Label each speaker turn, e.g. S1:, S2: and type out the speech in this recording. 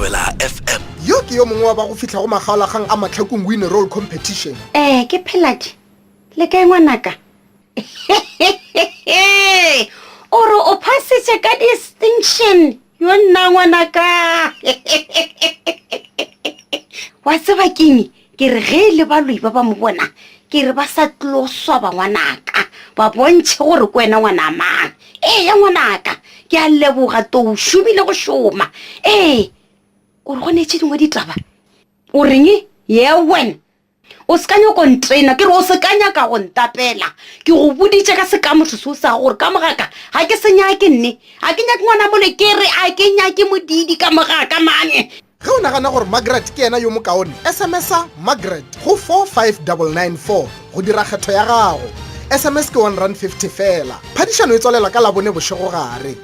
S1: Thobela FM.
S2: Yo ke yo mongwe wa ba go fihla go makgaolakgang a Mahlakung Win a Roll Competition.
S3: Ee, ke Pheladi. Le kae ngwanaka? O re o phasitše ka distinction. Yo nna ngwanaka. Wa tseba keng? Ke re ge e le baloi ba ba mo bona, ke re ba sa tlo swaba ngwanaka, ba bontšhe gore ke wena ngwana mang. Eya ngwanaka, ke a leboga tou šomile go šoma. Ee, o re go ne tše dingwe ditaba. O reng? Ye wena. O se ka nyako ntrena, ke re o se ka nyaka go ntapela. Ke go boditše ka sekamotho seo sa gore ka mogaka ga ke se nyake nne. Ga ke nyake ngwana mole ke re a ke nyake modidi ka mogaka mane.
S2: Ge o nagana gore Margaret ke yena yo mokaone, SMS-a Margaret go 45994 go dira kgetho ya gago. SMS ke R1.50 feela. Phadišano e tswalela ka Labone bošegogare.